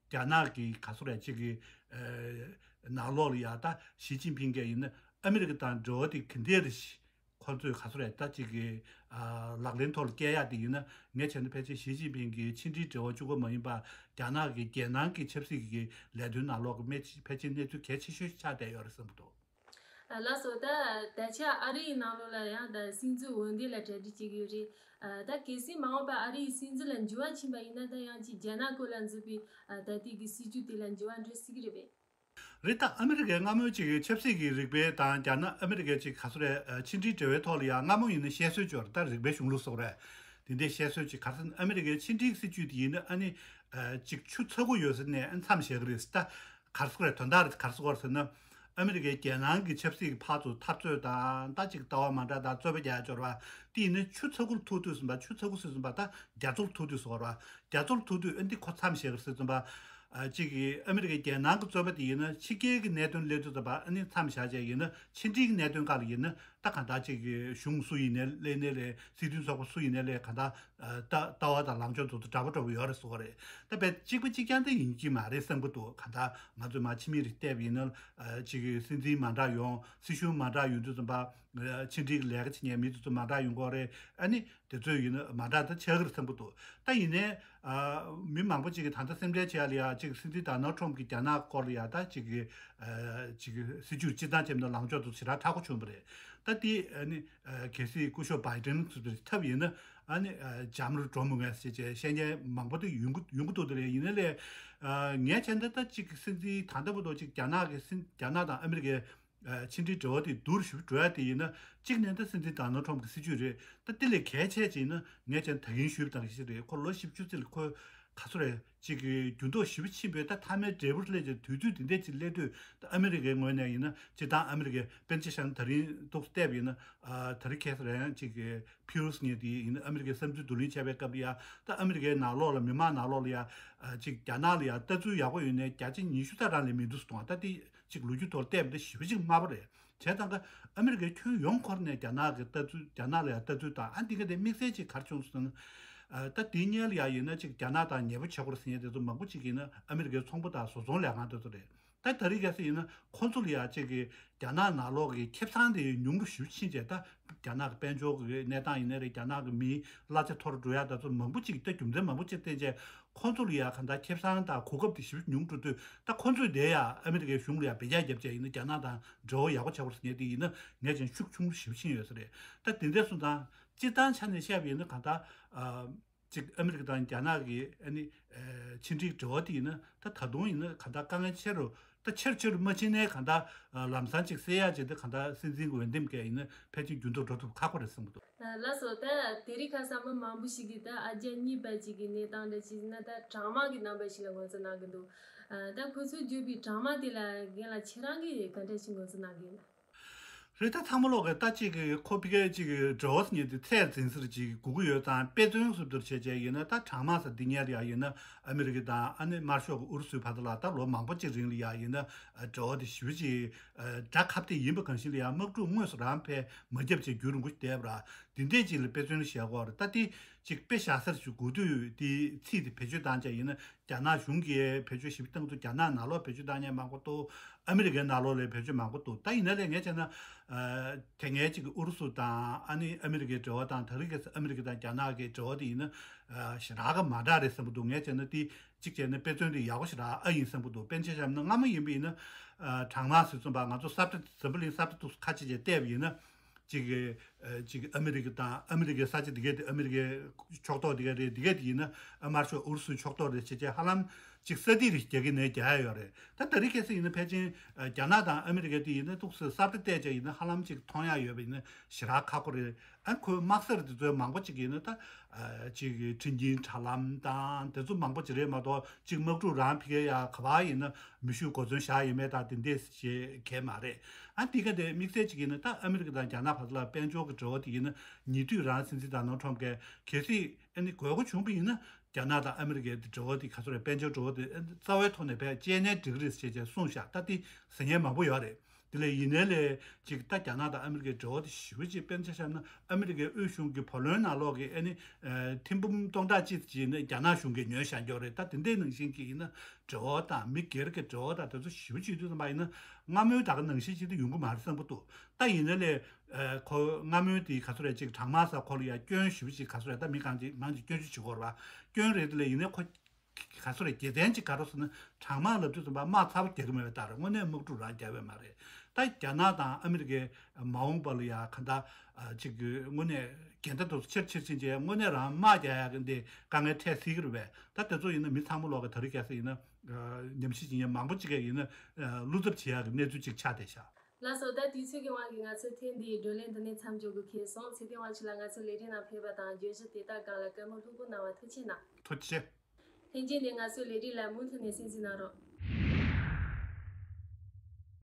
རྒྱ་ནག་གི་ག་ཚོད་རེད་ཅིག་གི་ཨ་ནང་ལོགས་ལ་ཡ་ད་ཞི་ཅིན་ཕིང་གིས་ཡིན་ན་ཨ་མི་རི་ཀ་དང་འབྲེལ་བ་དེ་ག་འདྲས་རེད། ཁོ་ ཁོ་ཚོས་ག་ཚོད་རེད་ད་ཅིག་གི་ཨ་ལག་ལེན་ཐོག་ལ་བསྐྱལ་ཡག་དེ་ཡིན་ན། ངས་བྱས་ན་ཕལ་ཆེར་ཞི་ཅིན་ཕིང་གི་ཕྱི་འབྲེལ་འབྲེལ་བ་གཅིག་པོ་མ་ཡིན་པར་རྒྱ་ནག་གི་རྒྱལ་ནང་གི་ཆབ་སྲིད་ཀྱི་ལས་དོན་ནང་ལོགས་ཀྱི་ཕལ་ཆེར་གནས་ཚུལ་གལ་ཆེ་ཤོས་ཆགས་བསྡད་ཡོད་རེད་བསམ་གྱི་འདུག། ལགས་སོ། ད་ད་ཆ་ཨ་རི་ཡི་ནང་ལོགས་ལ་ཡང་ད་སྲིད་འཛིན་འོས་འདེམས་ལ་གྲ་སྒྲིག་བྱེད་ཀྱི་ཡོད་རེད། ད་གལ་སྲིད་མ་འོངས་པ་ཨ་རི་ཡི་སྲིད་འཛིན་ལ་འགྱུར་བ་ཕྱིན་པ་ཡིན་ན། ད་ཡང་ཅིག་རྒྱ་ནག་སྐོར་ལ་འཛིན་པའི་ད་ལྟའི་གི་སྲིད་ཇུས་དེ་ལ་འགྱུར་བ་འགྲོ་སྲིད་ཀྱི་རེད་པས། རེད། ད་ཨ་མི་རི་ཀའི་སྔ་མོའི་ཅིག་ཆབ་སྲིད་ཀྱི་རིག་པའི་དང་རྒྱ་ནག་ཨ་མི་རི་ཀའི་ཅིག་ག་ཚོད་རེད། ཕྱི་འབྲེལ་འབྲེལ་བའི་ཐོག་ལ་ཡང་སྔ་མོ་ཡིན་ན་བཤད་སྲོལ་ཅིག་ཡོད་རེད། ད་རིག་པའི་གཞུང་ལུགས་སོགས་རེད། དེ་འདྲའི་བཤད་སྲོལ་ཅིག་ག་རེ་ཟེར་ན། ཨ་མི་རི་ཀའི་ཕྱི་འབྲེལ་སྲིད་ཇུས་དེ་ཡིན་ན་ཨ་ནི་ཅིག་ཆུ་ཚ་པོ་ཡོད་ས་ནས་ཨ་མཚམས་བཞག་གི་རེད། ད་ག་རེ་ཟེར་དགོས་རེད། དོན་དག་ག་རེ་ཟེར་དགོས་རེད་ཟེར་ན། ཨ་མི་རི་ཀའི་རྒྱལ་ནང་གི་ཆབ་སྲིད་ཀྱི་ཕར་ཚུར་འཐབ་རྩོད་དང་། ད་ཅིག་ལྟ་བ་མ་འདྲ་དང་རྩོད་པ་རྒྱག་ཡ་ཅིག་ཡོད་རེད་པ། དེ་ཡིན་ན་ཆུ་ཚ་པོ་ལ་ཐུག་དུས་ཙམ་པ། ཆུ་ཚ་པོ་ཟེར་དུས་ཙམ་པ་ད་རྒྱ་མཚོ་ལ་ཐུག་དུས་ཙམ་པ་རེད་པ། རྒྱ་མཚོ་ལ་ཐུག་དུས་ཨ་འདི་ཁོ་མཚམས་བཞག་གི་རེད་ཟེར་དུས་ཙམ་པ། ཨ་ཅིག་གི་ཨ་མི་རི་ཀའི་རྒྱལ་ནང་གི་རྩོད་པ་དེ་ཡིན་ན་ཕྱི་རྒྱལ་གྱི་གནད་དོན་སླེབས་དུས་ཙམ་པ་ཨ་ནི་མཚམས་བཞག་བྱས། ཡིན་ན་ཕྱི་འབྲེལ་གྱི་གནད་དོན་སྒང་ལ་ཡིན་ན་ད་གང་ལྟར་ཅིག་གི་གཞུང་སུ་ཡིན་ནའི་སླེབས་ནའི་ལས། སྲིད་དོན་ཚོགས་པ་སུ་ཡིན་ནའི་ལས། གང་ལྟར་ཨ་ལྟ་ལྟ་བ་དང་ལངས་ཕྱོགས་དེ་ཚོ་འདྲ་པོ་འདྲ་པོ་ཡོད་རེད་ཟེར་བ་རེད། ད་དཔེ་གཅིག་པ་གཅིག་རྐྱང་དེ་ཡིན་གྱི་མ་རེད་བསམ་གྱི་འདུག། གང་ལྟར་ང་ཚོས་མར་ཕྱི་མིག་རེ་བལྟས་པ་ཡིན་ན། ཨ་ཅིག་གི་སྲིད་འཛིན་མ་འདྲ་ཡོང་། སྲིད་གཞུང་མ་འདྲ་ཡོང་དུས་ཙམ་པ། ཨ་ཕྱི་འབྲེལ་གྱི་ལས་ཀ་བྱེད་མཁན་མི་དེ་ཚོ་མ་འདྲ་ཡོང་གི་རེད། ཨ་ནི་དེ་ཚོས་ཡིན་ན་མ་འདྲ་ད་ཆགས་ཀྱི་རེད་བསམ་གྱི་འདུག། ད་ཡིན་ནའི་ཨ་མི་མང་པོ་ཅིག་གིས་ད་ལྟ་སེམས་ཁྲལ་བྱེད་ཡ་ལ་ཡ། ཅིག་སྲིད་འཛིན་ཌོ་ནལ་ཊམ་གྱིས་རྒྱ་ནག་སྐོར་ལ་ཡ་ད་ཅིག་གི་ཨ་ཅིག་གི་སྲིད་ཇུས་སྤྱིར་བཏང་བྱས་པ་ཡིན་ན་ལངས་ཕྱོགས་དེ་ཚོ་ཞེ་དྲག་མཐའ་འཁོར་བྱུང་བ་རེད། ད་དེ་ཨ་ནི་ཨ་གལ་སྲིད་སྐུ་ཞབས་བྷའི་ཌེན་ཚོ་དེ་ཐབས་ཡིན་ན་ཨ་ནི་ཨ་འཇམ་རུ་འགྲོ་མི་ངེས་ཟེར་བྱས་བཤད་མཁན་མང་པོ་དེ་ཡོང་གི་ཡོང་གི་འདུག། དེ་རེད། ཡིན་ནའི་ལས་ཨ་ངས་བྱས་ན་ད་ཅིག་སྲིད་འཛིན་ད་ལྟ་བར་དུ་ཅིག་རྒྱ་ནག་གི་སྲིད། རྒྱ་ནག་དང་ཨ་མི་རི་ཀའི་ཨ་ཕྱི་འབྲེལ་འབྲེལ་བ་དེ་སྡུག་རུ་ཞེ་པོ་འགྲོ་ཡ་དེ་ཡིན་ན། གཅིག་ནས་ད་སྲིད་འཛིན་ཌོ་ནལ་ཊམ་གྱི་སྲིད་ཇུས་རེད། ད་དེ་ལས་གལ་ཆེ་ཅིག་ཡིན་ན་ངས་བྱས་ན་ད་གིན་ཞུས་པ་དང་ཞིག་རེད། ཁོ་ལོ་བཞི་བཅུ་ཙམ་ལ་ཁོ་ག་ཚོད་རེད། ཅིག་གི་འགྱུར་ལྡོག་ཞེ་པོ་ཕྱིན་པའི་ད་མཐའ་མའི་འབྲས་བུ་སླེབས་ཀྱི་དུས་ཚོད་དེ་འདྲས་ཅིག་སླེབས་དུས། ད་ཨ་མི་རི་ཀའི་ངོས་ནས་ཡིན་ན། སྤྱིར་བཏང་ཨ་མི་རི་ཀའི་དཔེར་ན་ཆ་བཞག་ན་ད་རིང་འདུག་སེ་བལྟས་པ་ཡིན་ན། ཨ་ད་རིང་ཁ་སང་རང་ཅིག་གི་ཕིའུ་སི་ངེས་དེ་ཡིན་ན་ཨ་མི་རི་ཀའི་བསམ་ཚུལ་བསྡུ་ལེན་བྱས་པའི་སྐབས་ལ་ཡ། ད་ཨ་མི་རི་ཀའི་ནང་ལོགས་ལ་མི་མང་ནང་ལོགས་ལ་ཡ་ཨ་ཅིག་རྒྱ་ནག་ལ་ཡ་ལྟ་ཚུལ་ཡག་པོ་ཡོད་ནའི་བརྒྱ་ཆ་ཉི་ཤུ་ཙམ་རང་ལས་མི་འདུག་ཟེར་གཏོང་བ། ད་དེ་ཅིག་ལོ་རྒྱུས་ཐོག་བལྟས་པ་དེ་ཞེ་པོ་ཅིག་དམའ་པོ་རེད། བྱས་ཙང་ཀ་ཨ་མི་རི་ཀའི་ཁྱོན་ཡོངས་ཁོ་རང་ནས་རྒྱ་ནག་གི་ལྟ་ཚུལ། རྒྱ་ནག་ལ་ཡ་ལྟ་ཚུལ་དང་། ཨ་འདི་ག་དེ་དམིགས་བསལ་ཅིག་ག་རེ་བྱུང་སོང་ཟེར་ན། ཨ་ད་དེ་སྔོན་ལ་ཡ་ཡིན་ན་ཅིག་རྒྱ་ནག་དང་ཉེ་པོ་བྱེད་དགོས་རེད་ཟེར་མཁན་དེ་ཚོ་མང་པོ་ཅིག་ཡིན་ན་ཨ་མི་རི་ཀའི་ཚོང་པ་དང་བཟོ་ཚོང་ལས་ཁང་དེ་ཚོ་རེད། ད་ད་རེས་གལ་སྲིད་ཡིན་ན་ཁོང་ཚོ་ལ་ཡ་ཅིག་གི་རྒྱ་ནག་ནང་ལོགས་ཀྱི་ཁེ་བཟང་དེ་ཉུང་རུ་ཞེ་པོ་ཕྱིན་བྱས། ད་རྒྱ་ནག་གི་དཔལ་འབྱོར་གྱི་གནས་སྟངས་ཡིན་ནའི་རེད། རྒྱ་ནག་གི་མིའི་གླ་ཆ་མཐོ་རུ་འགྲོ་ཡ་དེ་ཚོ་མང་པོ་ཅིག། ད་རྒྱུ་མཚན་མང་པོ་ཅིག་བརྟེན་བྱས་ཁོང་ཚོ་ལ་ཡ་གང་ལྟར་ཁེ་བཟང་དང་གོ་སྐབས་དེ་ཞེ་པོ་ཉུང་འགྲོ་དུས། ད་ཁོང་ཚོས་དེ་ཡ་ཨ་མི་རི་ཀའི་གཞུང་ལ་ཡ་བེད་སྤྱོད་བརྒྱབ་བྱས་ཡིན་ན་རྒྱ་ནག་དང་འབྲེལ་བ་ཡག་པོ་ཆགས་པ་རེད་ཟེར་མཁན་དེ་ཡིན་ན་ངས་བྱས་ན་ཤུགས་ཆུང་རུ་ཞེ་པོ་ཕྱིན་ཡོད་ས་རེད། ད་དེ་འདྲ་སོང་ཙང་སྤྱིར་བཏང་ཆ་ནས་བཤད་པ་ཡིན་ན་གང་ལྟར་ཨ། ཅིག་ཨ་མི་རི་ཀ་དང་རྒྱ་ནག་གི་ཨ་ནི་ཨ་ཕྱི་འབྲེལ་འབྲེལ་བ་དེ་ཡིན་ན། ད་ད་དུང་ཡིན་ན་གང་ལྟར་དཀའ་ངལ་ཆེ་རུ། ད་ཆེ་རུ་ཆེ་རུ་མ་ཕྱིན་ནའི་གང་ལྟར་ཨ་ལམ་སང་ཅིག་སེལ་ཡག་ཅིག། ད་གང་ལྟར་སྲིད་འཛིན་འོས་འདེམས་གས་ཡིན་ན་ཕལ་ཆེར་འགྱུར་ལྡོག་འགྲོ་ཐུབ་ཁག་པོ་རེད་བསམ་གྱི་འདུག། ལགས་སོ། ད་དེ་རིང་ཁ་སང་མི་མང་པོ་ཞིག་གིས་ད་ཨ་རྒྱ་གཉིས་བར་གཅིག་གི་གནས་སྟངས་འདྲ་ཅིག་ཡིན་ན་ད་གྲང་དམག་གི་རྣམ་པ་ཞིག་ལ་ངོས་འཛིན་གནང་གི་འདུག། ཨ་ད་ཁོ་ཚོས་བརྗོད་པའི་གྲང་དམག་དེ་ལ་རྒན་ལགས་ཁྱེད་རང་གིས་ག་འདྲ་ཞིག་ངོས་འཛིན་གནང་གི་ཡིན་ན། རེད། ད་ཚང་མ་ལོག་གི་ད་ཅིག་གི་ཁོ་ཕ་གིར་ཅིག་གི་འབྲེལ་བ་ཟེར་མཁན་དེ་ཚད་འཛིན་སར་ཅིག་དགོས་ཀྱི་ཡོད་ཙང་། དཔེ་མཚོན་བཟོ་བསྡུར་བྱས་བྱས་ཡིན་ན། ད་གྲང་དམག་ཟེར་འདི་སྔོན་ལ་ཡ་ཡིན་ན་ཨ་མི་རི་ཀ་དང་ཨ་ནི་དམར་ཤོག་གི་ཨུ་རུ་སུའི་བར་དུ་ལ་ད་ལོ་མང་པོ་ཅིག་རིང་ལ་ཡ་ཡིན་ན་འབྲེལ་བ་དེ་ཞེ་པོ་ཅིག་ཨ་དགྲ་ཁ་གཏད་ཡིན་པ་གང་ཞིག་ལ་ཡ་དམག་འཁྲུག་དངོས་སུ་རང་ཕན་མ་བརྒྱབ་བྱས་རྒྱུན་རིང་པོ་ཞིག་བསྡད་པ་ར། དེ་འདྲས་ཅིག་ལ་དཔེ་མཚོན་བཞག་དགོས་རེད། ད་དེ་ཅིག་དཔེ་བཞག་སར་ཞིག་དགོས་དུས་དེ་ཚིག་དེ་བེད་སྤྱོད་བཏང་བྱས་ཡིན་ན། རྒྱ་ནག་གཞུང་གིས་བེད་སྤྱོད་ཞིབ་བཏང་དུས་རྒྱ་ནག་ནང་ལོགས་བེད་སྤྱོད་བཏང་མཁན་མང་པོ་འདུག། ཨ་མི་རི་ཀའི་ནང་ལོགས་ལ་བེད་སྤྱོད་མང་པོ་འདུག། ད་ཡིན་ན་ལས་ངས་བྱས་ན་ཨ་དེ་སྔའི་ཅིག་ཨུ་རུ་སུ་དང་ཨ་ནི་ཨ་མི་རི་ཀའི་འབྲེལ་བ་དང་། ད་རེས་ཀྱི་ཨ་མི་རི་ཀ་དང་རྒྱ་ནག་གི་འབྲེལ་བ་དེ་ཡིན་ན་ཨ་ཞེ་དྲག་གི་མ་འདྲ་རེད་བསམ་གྱི་འདུག། ངས་བྱས་ན་དེ་གཅིག་བྱས་ན་དཔེ་མཚོན་དེ་ཡག་པོ་ཞེ་དྲག་ཨ་ཡིན་བསམ་གྱི་འདུག། དཔེར་ན་ཆ་བཞག་ན་སྔ་མོ་ཡིན་པ་ཡིན་ན་ཨ་གྲང་དམག་ཟེར་དུས་ཙམ་པ་ང་ཚོ་ས་བཀྲ་འཛམ་བུ་གླིང་ས་བཀྲ་ཏོག་ཙམ་ཁ་ཕྱེ་བྱས་བལྟས་པ་ཡིན་ན། ཅིག་གི་ཨ་ཅིག་ཨ་མི་རི་ཀ་དང་། ཨ་མི་རི་ཀའི་ས་ཆ་འདི་ག་དེ་ཨ་མི་རི་ཀའི་ཕྱོགས་གཏོགས་འདི་ག་རེད། འདི་ག་དེ་ཡིན་ན་ཨ་དམར་ཤོག་ཨུ་རུ་སུའི་ཕྱོགས་གཏོགས་རེད་བྱས་བྱས་ཧ་ལམ་ཅིག་ས་ཐིག་རེ་རྒྱག་གི་ནས་རྒྱག་ཡ་ཡོད་རེད། ད་ད་རེས་ཁ་སང་ཡིན་ན་ཕལ་ཆེར་ཨ་རྒྱ་ནག་དང་ཨ་མི་རི་ཀ་དེ་ཡིན་ན་ཏོག་ཙམ་ས་བཀྲ་བལྟས་བྱས་ཡིན་ན་ཧ་ལམ་ཅིག་མཐོང་ཡ་ཡོད་པ་ཡིན་ན་ཞེ་དྲག་ཁག་པོ་རེད། ཨ་ཁོའི་དམག་སར་དེ་ཚོའི་མང་པོ་ཅིག་ཡིན་ན་ད་ཨ་ཅིག་གི་ཁྲིན་ཀིན་དྲ་ལམ་དང་དེ་ཚོ་མང་པོ་ཅིག་རེད་མ་གཏོགས། ཅིག་དམག་འཁྲུག་རང་ཕ་གིར་ཡ་ག་པར་ཡིན་ན་མེ་ཤུགས་གོ་མཚོན་བཞག་ཡོད་མེད་དང་དེ་འདྲས་ཞེས་གལ་མ་རེད། ཨ་འདི་ག་དེ་དམིགས་བསལ་ཅིག་ཡིན་ན་ད་ཨ་མི་རི་ཀ་དང་རྒྱ་ནག་བར་ལ་དཔལ་འབྱོར་གྱི་འབྲེལ་བ་དེ་ཡིན་ན་ཉེ་དུས་རང་སྲིད་འཛིན་ཌོ་ནལ་ཊམ་གྱིས་གལ་སྲིད་ཨ་ནི་དགོས་མཁོ་བྱུང་པ་ཡིན་ན་རྒྱ་ནག་དང་ཨ་མི་རི་ཀའི་འབྲེལ་བ་དེ་ག་ཚོད་རེད། དཔལ་འབྱོར་འབྲེལ་བ་དེ་རྩ་བའི་ཐོག་ནས་བས་བཅད་ནའི་འགྲིག་གི་རེད་ཟེར་བྱས་གསུངས་བཞག། ད་དེ་ཟེར་མཁན་མང་པོ་ཡོད་རེད། དེ་ལས་ཡིན་ནའི་ལས་ཅིག་ད་རྒྱ་ནག་དང་ཨ་མི་རི་ཀའི་འབྲེལ་བ་དེ་ཞེ་པོ་ཅིག་དཔེར་ན་ཆ་བཞག་ན་ཨ་མི་རི་ཀའི་དབུས་གཞུང་གི་བུ་ལོན་ནང་ལོགས་ཀྱི་ཨ་ནི་ཨ་ཐེར་འབུམ་སྟོང་ཕྲག་གཅིག་ཅིག་ནི་རྒྱ་ནག་གཞུང་གིས་ཉོས་བཞག་ཀྱོག་རེད། ད་དེ་འདྲའི་ནང་བཞིན་གྱི་ཡིན་ན་འབྲེལ་བ་དང་མི་སྒེར་གྱི་འབྲེལ་བ་དང་དེ་ཚོ་ཞེ་པོ་ཅིག་དུས་ཙམ་པ་ཡིན་ན་སྔ་མོའི་ད་ག་ནང་བཞིན་ཅིག་ཏུ་ཡོང་གི་མ་རེད་བསམ་གྱི་འདུག་ད་ཡིན་ནའི་ལས་ཨ་ཁོ་སྔ་མོའི་དེ་ག་ཚོད་རེད། ཅིག་གྲང་དམག་ས་ཁོ་ལ་ཡ་སྐྱོན་ཞེ་པོ་ཅིག་ག་ཚོད་རེད། ད་མི་གང་ཅིག་མང་ཅིག་སྐྱོན་བརྗོད་བྱེད་ཀྱི་ཡོད་རེད་པ། སྐྱོན་རེད། དེ་ལས་ཡིན་ནའི་ཁོ་ག་ཚོད་རེད། དགེ་མཚན་ཅིག་ག་རེ་ཟེར་ན་གྲང་དམག་ལབ་དུས་ཙམ་པ་དམག་ཚ་པོ་རྒྱག་གི་མེད་པའི་རྟགས་རེད། དངོས་གནས་དམག་འཁྲུག་རང་རྒྱག་པ་མ་རེད། ད་རྒྱ་ནག་དང་ཨ་མི་རི་ཀའི་མ་འོངས་པ་ལ་ཡ་ག་འདྲ་ཨ་ཅིག་གི་དངོས་གནས་འགལ་ཟླ་དེ་ཚོ་ཆེར་ཆེར་ཕྱིན་རྗེས་དངོས་གནས་རང་དམག་རྒྱག་ཡག་གི་འདི་དཀའ་ངལ་འཕྲད་སྲིད་ཀྱི་རེད་པས། ད་དེ་ཚོ་ཡིན་ན་མི་ཚང་མ་ལོག་གི་ད་རེས་སྐྱ་སེར་ཡིན་ན་ཨ་ཉམས་ཞིབ་བྱེད་མཁན་མང་པོ་ཅིག་གིས་ཡིན་ན་ཨ་བློ་འཚབ་བྱེད་ཡག་གི་གནས་ཚུལ་ཅིག་ཆགས་བསྡད་ཤག་ལགས་སོ། ད་དུས་ཚོད་ཀྱི་དབང་གིས་ང་ཚོའི་ཐེངས་འདིའི་བགྲོ་གླེང་འདི་ནས་མཚམས་འཇོག་དགོས་ཁེལ་སོང་། ཚེ་བརྟན་དབང་ཕྱུག་ལགས། ང་ཚོའི་ལས་རིམ་ནང་ཕེབས་པ་དང་བརྗོད་གཞི་དེ་དག་སྒང་ལ་བཀའ་མོལ་ལྷུག་པོ་གནང་བར་ཐུགས་རྗེ་གནང་། ཐུགས་རྗེ་ཆེ། ལྷན་རྒྱས་ནས་ང་ཚོའི་ལས་རིམ་ལ་མུ་མཐུད་ནས་གསན་གཟིགས་གནང་རོགས།